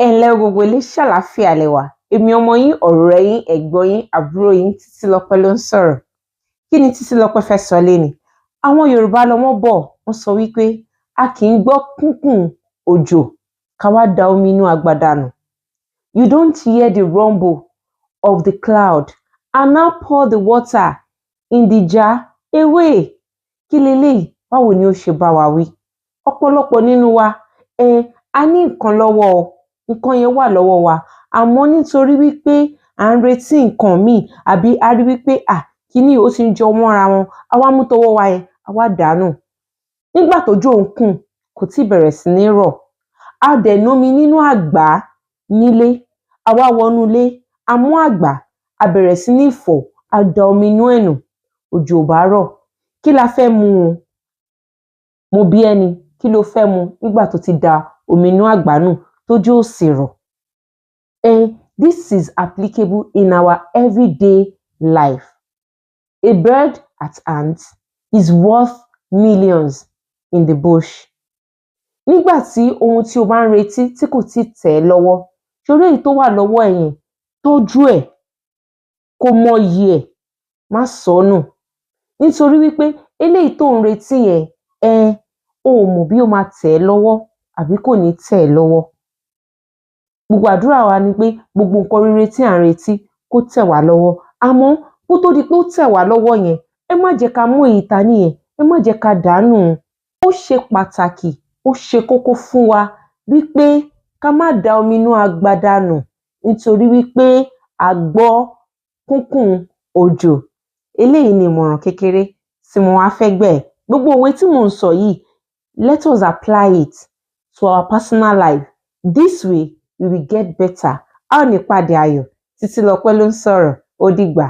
Ẹ ǹlẹ́ o gbogbo ilé, ṣàlàáfíà lẹ wà? Èmi ọmọ yín, ọ̀rẹ́ yín, ẹ̀gbọ́n yín, àbúrò yín, Títílọpẹ́ ló ń sọ̀rọ̀. Kí ni Títílọpẹ́ fẹ́ sọ lénìí? Àwọn Yorùbá lọmọ bọ̀, wọ́n sọ wípé a kì í gbọ́ kúnkùn òjò ká wá da omi inú agbada nù. You don't hear the rumble of the cloud and now pour the water in the jar away. Kí leléyìí? Báwo ni ó ṣe bá wa wí? Ọ̀pọ̀lọpọ̀ nínú wa, a ní nǹkan lọ́wọ́ o, nǹkan yẹn wà lọ́wọ́ wa, àmọ́ nítorí wípé à ń retí nǹkan míì àbí a rí wípé à kiní yìí, ó ti ń jọ mọ́ra wọn, a wá mú tọwọ́ wa yẹn, a wá dà á nù. Nígbà tójò ń kùn, kò tíì bẹ̀rẹ̀ sí ní rọ̀, a dẹ̀ nómi nínú àgbá nílé, a wá wọnú ilé, a mú àgbá, a bẹ̀rẹ̀ sí ní fọ̀ ọ́, a da omi inú ẹ̀ nù. Òjò ò bá rọ̀, kí la fẹ́ mu o? Mo bi ẹ́ ni, kí lo fẹ́ mu nígbà tó ti da omi inú àgbá nù, tójò ò sì rọ̀? This is applicable in our everyday life. A bird at hand is worth millions in the bush. Nígbà tí ohun tí o bá ń retí tí kò tíì tẹ̀ ẹ́ lọ́wọ́, ṣo rí èyí tó wà lọ́wọ́ ẹ yẹn, tọ́jú ẹ̀, kó mọyì ẹ̀, má sọ ọ́ nù, nítorí wípé eléyìí tó ń retí yẹn, o ò mọ̀ bí ó máa tẹ̀ ẹ́ lọ́wọ́ àbí kò ní tẹ̀ ẹ́ lọ́wọ́. Gbogbo àdúrà wa ni pé gbogbo nǹkan rere tí à ń retí kó tẹ̀ wá lọ́wọ́. Àmọ́ kó tó di pé ó tẹ̀ wá lọ́wọ́ yẹn, ẹ má jẹ́ ká mú èyí ta ní yẹn, ẹ má jẹ́ ká dàá nù. Ó ṣe pàtàkì, ó ṣe kókó fún wa wípé ká má da omi inú agbada nù nítorí wípé a gbọ́ kúnkùn òjò. Eléyìí ni ìmọ̀ràn kékeré tí mo wá fẹ́ gbà ẹ́. Gbogbo òwe tí mò ń sọ yìí, let us apply it to our personal life. This way we will get better. A ó ní pàdé ayọ̀. Títílọpẹ́ ló ń sọ̀rọ̀. Ó dìgbà.